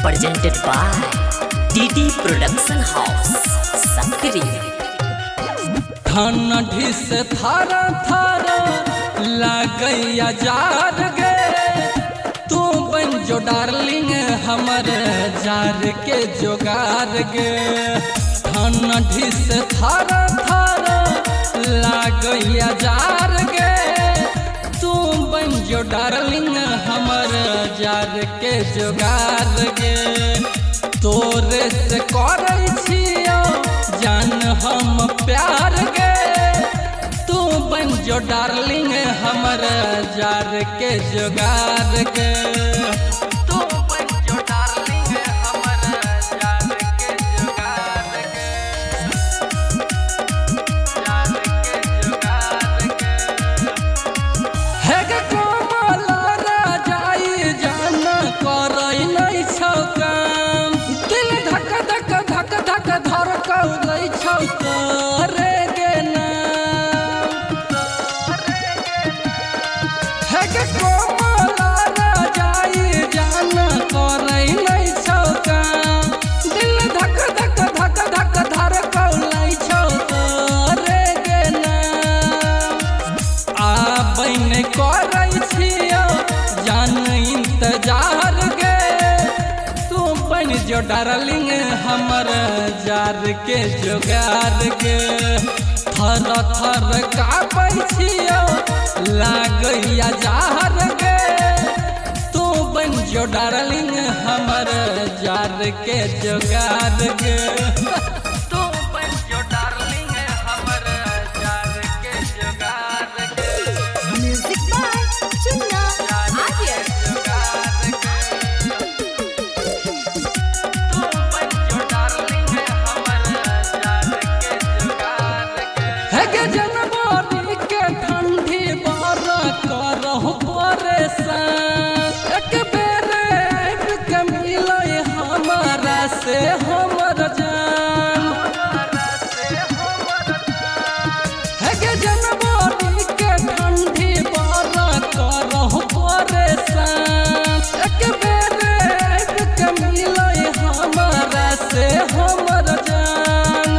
Presented by DD Production House, Sakri. ठंडी से थार थार लगैया जार गे, तू बन जो डार्लिंग हमर जार के जोगार गे। ठंडी से थार थार लगैया जार गे, तू बन जो डार्लिंग हमर जार के जोगार गे। तोरे से करै छियौ जान हम प्यार गे, तू बन जो डार्लिंग हमर जार के जोगार गे। तू बन जो डार्लिंग हमर जार के जोगार गे, जार के जोगार गे। हे गे कोमल राजाई जान करै नै छौ काम, दिल धक धक धक धक धड़कौलै छौ तोरे गे नाम। हे गे कोमल राजाई जान करै नै छौ काम, दिल धक धक धक धक धड़कौलै छौ तोरे गे नाम। आबै नै करै छियौ जान इंतजार गे, तू बन जो डार्लिंग हमर जार के जोगार गे। थर थर कापै छियौ लागैया जार गे, तू बन जो डार्लिंग हमर जार के जोगार गे। तू बन जो डार्लिंग हमर जार के जोगार गे। Music by Chunna Arya. हे जनवरी के ठंडी बार करहु परेशान, एक बेर आबि के मिलै हमारा से हमर जान। हे गे जनवरी के ठंडी बार करहु परेशान, एक बेर आबि के मिलै हमारा से हमर जान।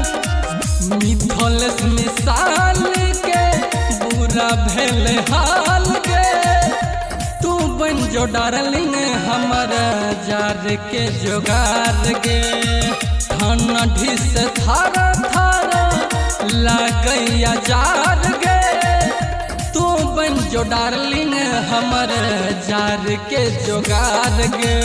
मिथलेश मिसाल के बुरा भेल हाल गे, तू बन जो डार्लिंग हमर जार के जोगार गे। ठंडी से थार थार लगैया जार गे, तू बन जो डार्लिंग हमर जार के जोगार गे।